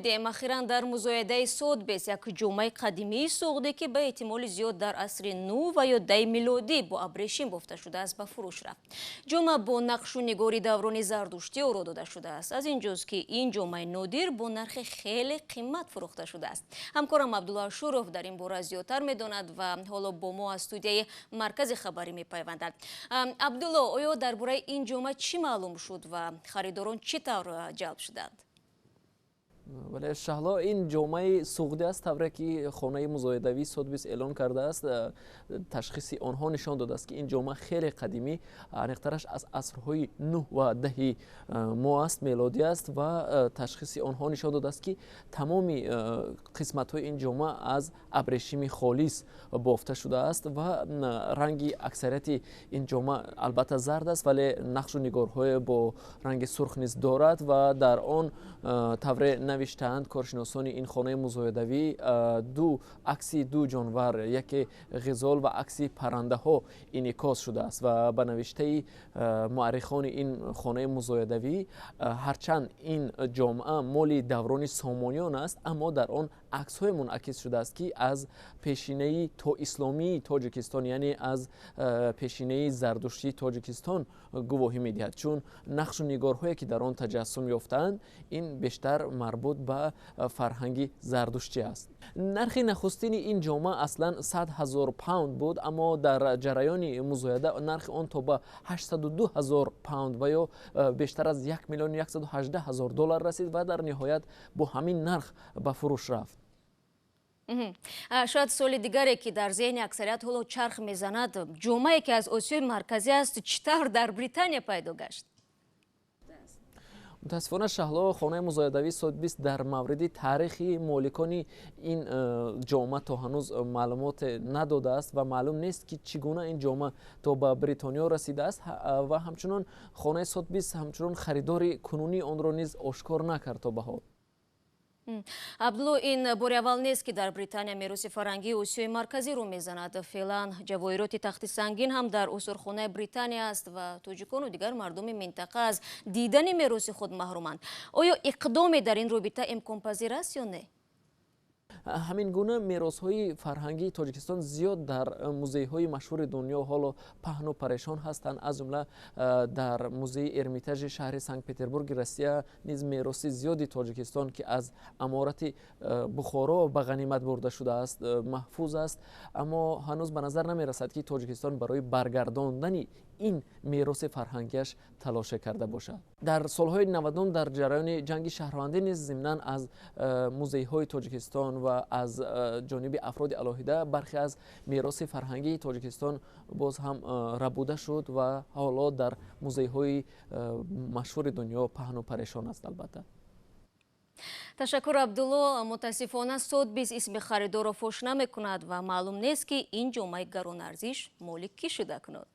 Ахиран дар музоядаи Сотбис як ҷомаи қадимии суғдӣ, ки ба эҳтимоли зиёд дар асри 9 ва ё 10 милодӣ бо абрешим бофта шудааст, ба фурӯш рафт. Ҷома бо нақшу нигори даврони зардуштӣ оро дода шудааст. Аз ин ҷост, ки ин ҷомаи нодир бо нархи хеле қимат фурӯхта шудааст. Ҳамкорам Абдулло Ашуров дар ин бора зиёдтар медонад ва ҳоло бо мо аз студияи маркази хабарӣ мепайвандад. Абдулло, оё дар бораи ин ҷома чӣ маълум шуд ва харидорон чӣ тавр ҷалб шуданд? Бале, Шаҳло, ин ҷомаи суғдӣ аст, тавре ки хонаи музоядавии Сотбис эълон кардааст. Ташхиси онҳо нишон додааст, ки ин ҷома хеле қадимӣ, аниқтараш аз асрҳои нӯҳ ва даҳи мо аст, мелодӣ аст, ва ташхиси онҳо нишон додааст, ки тамоми қисматҳои ин ҷома аз абрешими холис бофта шудааст ва ранги аксарияти ин ҷома албатта зард аст, вале нақшу нигорҳое бо ранги сурх низ дорад. Ва дар он, тавре навиштаанд коршиносони ин хонаи музоядавӣ, ду акси ду ҷонвар, яке ғизол ва акси паррандаҳо инъикос шудааст. Ва ба навиштаи муаррихони ин хонаи музоядавӣ, ҳарчанд ин ҷома моли даврони Сомониён аст, аммо дар он аксҳое мунъакис шудааст, ки аз пешинаи тоисломии Тоҷикистон, яъне аз пешинаи зардуштии Тоҷикистон гувоҳӣ медиҳад, чун нақшу нигорҳое, ки дар он таҷассум ёфтаанд, ин бештар марбут ба фарҳанги зардуштӣ аст. Нархи нахустини ин ҷома аслан 100 000 паунд буд, аммо дар ҷараёни музояда нархи он то ба 802 ҳазор паунд ва ё бештар аз 1 миллиону 118 ҳазор доллар расид ва дар ниҳоят бо ҳамин нарх ба фурӯш рафт. Шояд суоли дигаре, ки дар зеҳни аксарият ҳоло чарх мезанад: ҷомае, ки аз Осиёи Марказӣ аст, чӣ тавр дар Британия пайдо гашт? Мутаассифона, Шаҳло, хонаи музоядавии Сотбис дар мавриди таърихи моликони ин ҷома то ҳанӯз маълумоте надодааст ва маълум нест, ки чӣ гуна ин ҷома то ба Бритониё расидааст. Ва ҳамчунон хонаи Сотбис ҳамчунон харидори кунунии онро низ ошкор накард то ба ҳол. Абдулло, ин бори аввал нест, ки дар Британия мероси фарҳангии Осиёи Марказӣ рӯ мезанад. Феълан ҷавоҳироти Тахти Сангин ҳам дар осорхонаи Британия аст ва тоҷикону дигар мардуми минтақа аз дидани мероси худ маҳруманд. Оё иқдоме дар ин робита имконпазир аст ё не? Ҳамин гуна меросҳои фарҳангии Тоҷикистон зиёд дар музейҳои машҳури дунё ҳоло паҳну парешон ҳастанд. Аз ҷумла дар музеи Эрмитажи шаҳри Санкт Петербурги Россия низ мероси зиёди Тоҷикистон, ки аз аморати Бухоро ба ғанимат бурда шудааст, маҳфуз аст. Аммо ҳанӯз ба назар намерасад, ки Тоҷикистон барои баргардондани ин мероси фарҳангиаш талоше карда бошад. Дар солҳои 90-ум дар ҷараёни ҷанги шаҳрвандӣ низ зимнан аз музейҳои Тоҷикистон ва аз ҷониби афроди алоҳида бархе аз мероси фарҳангии Тоҷикистон боз ҳам рабуда шуд ва ҳоло дар музейҳои машҳури дунё паҳну парешон аст албатта. Ташаккур, Абдулло. Мутаассифона, Сотбис исми харидорро фош намекунад ва маълум нест, ки ин ҷомаи гаронарзиш моли кӣ шуда кунад.